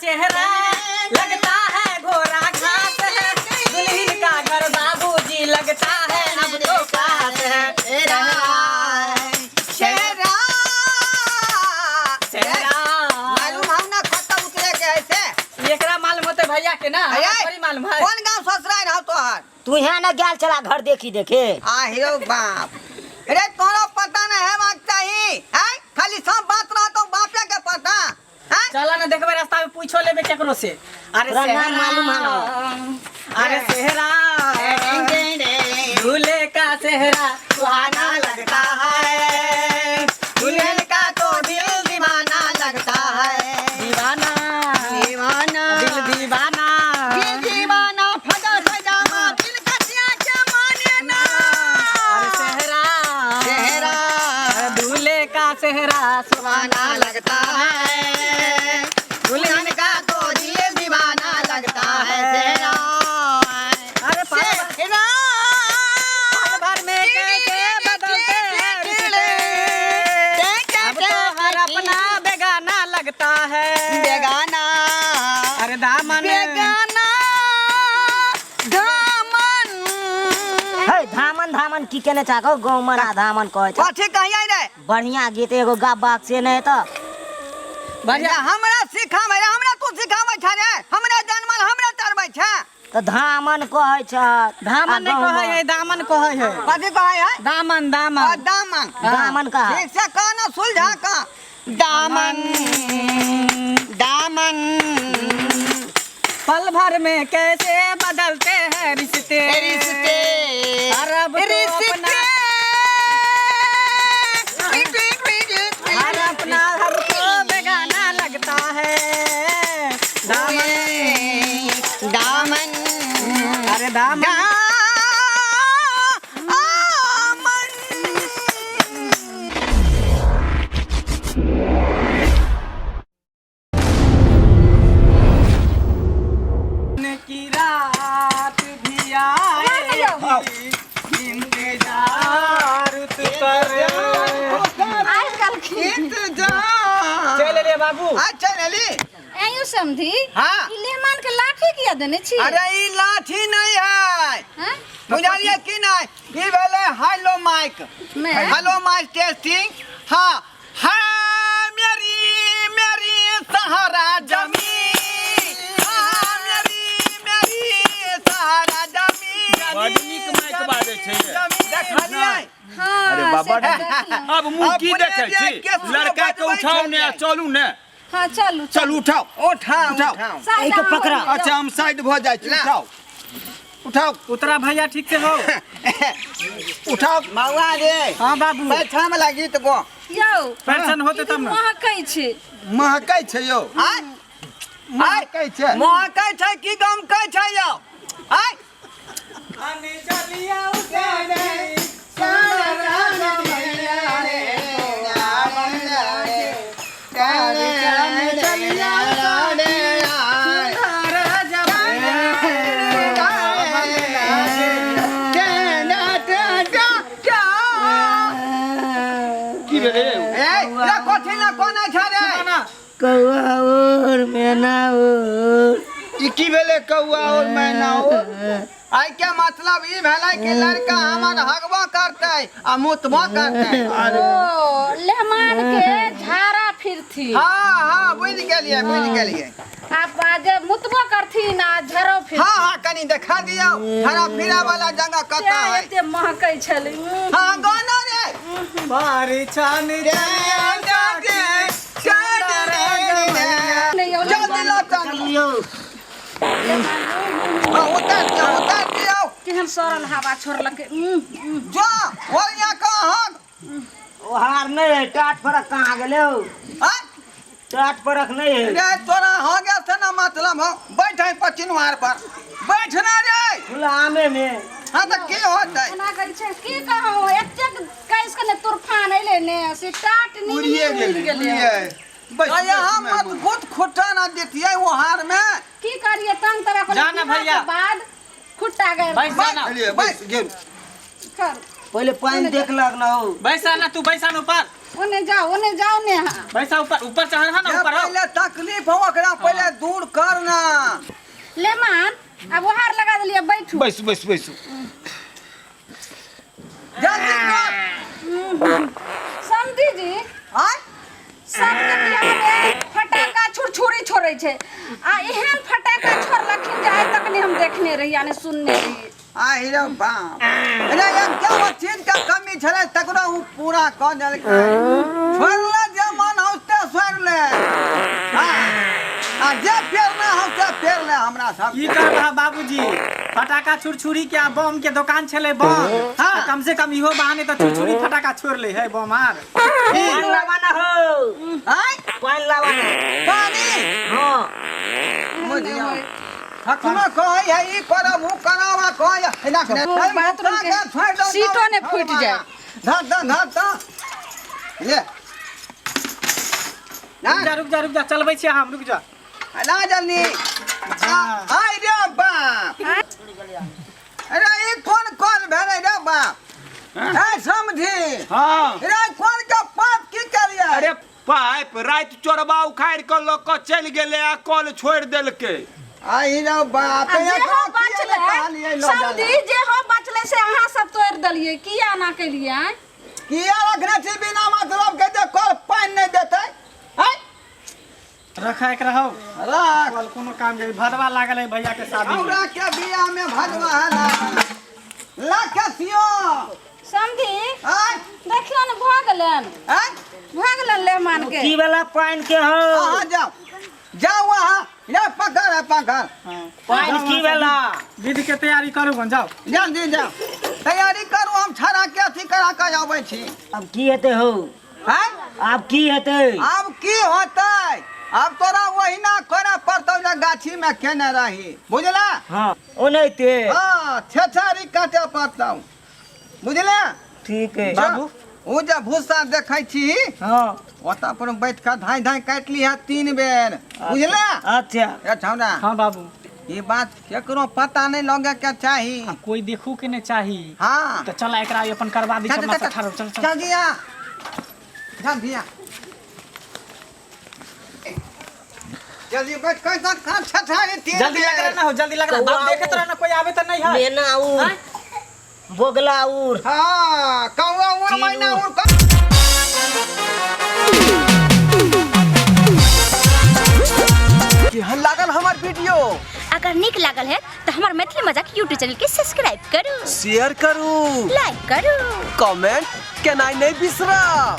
चेहरा लगता है घोड़ा घास है, दुल्हन का घर बाबूजी लगता है अब तो पास है। शेरा सेहरा। मालूम हम ना खत्ता उतरे के ऐसे। एकरा मालूम होते भैया के ना? अये, हमरा थोड़ी मालूम है। कौन गांव ससुराल हौ तोहर? तू यहाँ ना गेल चला घर देखी देखे। आ हीरो बाप रे, तोरा पता ना है बात चाही हैं, खाली सब बात रहा तो बापे के पता हैं। चला ना देखबे, रास्ता में पूछो लेबे केकरो से। अरे तोरा नाम सेहरा, मालूम है ना? अरे सेहरा, दूल्हे का सेहरा सुहाना लगता है, दुल्हन का तो दिल दीवाना लगता है। दीवाना। दीवाना। दिल दीवाना। दिल दीवाना फटा सजामा दिल कटिया के माने ना। अरे सेहरा, सेहरा, दूल्हे का सेहरा सुहाना लगता है, दुल्हन का तो दिल दीवाना लगता है। सेहरा। अरे पल सेहरा। पल भर में कैसे बदलते हैं रिश्ते, अब तो हर अपना बेगाना लगता है। बेगाना। अरे दामन। बेगाना दामन। है धामन धामन की केने चाको गौमन आ धामन कहै छै। कथी कहियै रे? बढ़िया गीत एगो गाबाक से नहीं तो। बढ़िया। हमरा सिखाबै रे, हमरा तू सिखाबै छ रे? हमरा जनमल हमरा चरबै छ। तो धामन कहै छै। धामन नहीं कहै है, दामन कहै है। कथी कहै है? दामन। ओ, दामन। दामन। दामन कहा। ठीक से कह ना, सुलझा का। दामन दामन। पल भर में कैसे बदलते हैं रिश्ते, रिश्ते। अरब तो रिश्ते। अपना हर अपना हमको बेगाना लगता है। दामन। दामन। अरे दामन। दामन। की रात भी आएगी, इंतजार तू कर। इंतजार। चल रे बाबू। अच्छा चल। आयो समधी। हाँ। ई लेमान के लाठी किया देने छी? अरे ई लाठी नहीं है। हाँ? बुझलिए कि नहीं? ई भेलै हेलो माइक। मैं? Hello mike testing. हाँ हाँ, मेरी मेरी सहारा जमी, हाँ मेरी मेरी सहारा जमी। बड नीक माइक बाजै छै ये। देखलियै? हाँ। अरे बाबा से तऽ देखलहुँ। अब मुँह की अपने देखै छी? देख के सुनो लड़का के बजबै उठाउ ने आ छलियै। चलू ने। हाँ, चलू। चलू, उठाउ। उठाओ। उठाओ। उठाओ। साइड एहिके अहाँ पकड़ा। हो जाउ। अच्छा, हम साइड भऽ जाइ छी। ला। उठाउ उठाउ। उतरा भैया, ठीक से हो। उठाउ। मौआ रे। हाँ बाबू। पैछा में लगी तो गो। यौ। पेंशन होते ई तब ना। महकै छै। महकै छै यौ। आय। महकै छै। महकै छै की गमकै छै यौ? आय। की भेलै? कथी ना कोना छै रे? कौआ और मैना और। ई की भेलै कौआ और मैना और? आइ के मतलब ई भेलै कि लड़का हमर हगबो करतै आ मुतबो करतै। ओ लेहमान के झाड़ा फिरथी। हाँ हाँ, बुझि गेलियै, बुझि गेलियै। आप जे मुतबो करथिन आ झरो फिरथिन। हाँ हाँ, कनी देखा दियौ हरा फिरा वाला जगह कतऽ तें है। एते महकै छलै। हाँ, गाना रे। बारी छान। नहि यौ। जल्दी लो चल। यौ। हाँ, उतार दियौ, उतार दियौ। केहन सड़ल हवा छोड़लकै। जो ओरिया कहाँ? ओहार नहीं है, टाट फरक कहाँ गेलै हौ? हाँ? टाट फरक नहीं है। रे तोरा हो गया से ना मतलब हो, बैठ है पचिनवार पर बैठ ना रे। खुला आमे में। हाँ, तो की होतै? एना करै छै की कहू, एतेक कैस के ने तूफान एलै ने से टाट नींद उड़िए उड़ि गेलै। गेलै। उड़िए बैस। तो यहाँ बैस। मजबूत खुट्टा ना देतियै वो हार में। की करिए, तंग तरह जा ना भैया। बाद खुट्टा गए। बैस जाना। चलिए, बैस गेल। कर। पहिले पानि देख लग ना हौ। बैसा ना तू, बैसा ना ऊपर। ओने जाओ, ओने जाओ ने। हाँ। बैसा ऊपर, ऊपर चढ़ ना। जे ऊपर हो। पहले तकलीफ हो ओकरा पहले दूर कर ना। ले मान अब हार लगा देलिए, बैठू। बैसू बैसू बैसू। जल्दी कर। समधी जी आय सबके बियाह में फटाका छुरछुरी छोड़ै छै आ एहन फटाका छोड़लखिन जे आइ तक नहि हम देखने रही आ नहि सुनने रही। आहि रे बाप, अरे ये क्या वो चीज का कमी छलै तकरो उ पूरा कऽ देलकै। छोड़ले जे मन हौ से छोड़ ले। हाँ, आ जे पेरने हौ से पेर ले। हमरा सब की करबा बाबूजी, फटाका छुरछुरी के आ बम के दोकान छलै बम। हाँ, कम से कम इहो बहाने तऽ छुरछुरी फटाका छोड़ ले है बम आर। पानि लावा ना हो। आय पानि लावा ना। पानी। हाँ। बुझियौ अखनो कहै है ई करब उ करब आ कहै है एना के बाथरूम के सीटो ने फूटि जाय। धर धर धर धर ले ना। रुक जा रुक जा रुक जा, चलबै छियै हम, रुक जा। ना जल्दी आइ रे बाप। अरे ई कोन कोन भेलै रे बाप? ए समझी। हाँ। रे कोन के पाप की करिए? अरे पाइप राति चोरबा उखाड़ के लऽ कऽ चलि गेलै आ कल छोड़ि देलकै। आइ रे बाप, आ जे एकरा हो किए ने कहलियै बचलै लऽ जाय समधी, लए? जे हो बचलै से अहाँ सब तोड़ि देलियै, किया एना केलियै आँय? किया रखने छी बिना मतलब के जे कल पानि नहि देतै? आँय? रख एकरा हौ। राख। कल कोनो काम के भदवा लागल है भैया के शादी में। हमरा के बियाह में भदवा है ना। ला के सियो। समधी आँय? देखियौ ने भऽ गेलनि। आँय? भऽ गेलनि लेहमान के। की वाला पानि के हो? अहाँ जाओ जाओ अहाँ, ले पकड़ है पकड़। पानि की वाला? विध के तैयारी करू गन, जाओ। जल्दी जाओ तैयारी करू, हम छड़ा के अथी करा के आबै छी। अब की हेतै हो? आँय? आब की हेतै? आब की होतै? आब तोरा ओहिना करऽ पड़तौ जे गाछी में केने रही, बुझला? हाँ ओनाहिते। हाँ, छेछारी काटे पड़तौ, बुझला? ठीक है बाबू। ओ जे भूसा देखै छी हाँ ओतऽ पर बैठ कऽ धाँइ धाँइ काटि लिहऽ 3 बेर, बुझला? अच्छा। ए छौड़ा। हाँ बाबू। ई बात केकरो पता नहीं लगे के चाही। आ कोई देखू के नहीं चाही। हाँ। तो चल एकरा अपन करवा दी, चल अपना चल से ठाढ़ हो, चल चल। चल दिया चल दिया जल्दी बैठ कर छछारी 3 जल्दी लग रहा ना हो, जल्दी लग रहा। बाप देखत रहा ना, कोई आवे तो नहीं है। मेना उर बोगला उर। हाँ, कौआ उर मैना उर। केहन लागल हमर वीडियो? अगर नीक लागल है तो हमार मैथिली मजाक यूट्यूब चैनल के सब्सक्राइब करू, शेयर करू, लाइक करू, कमेंट केनाइ नहीं बिसरब।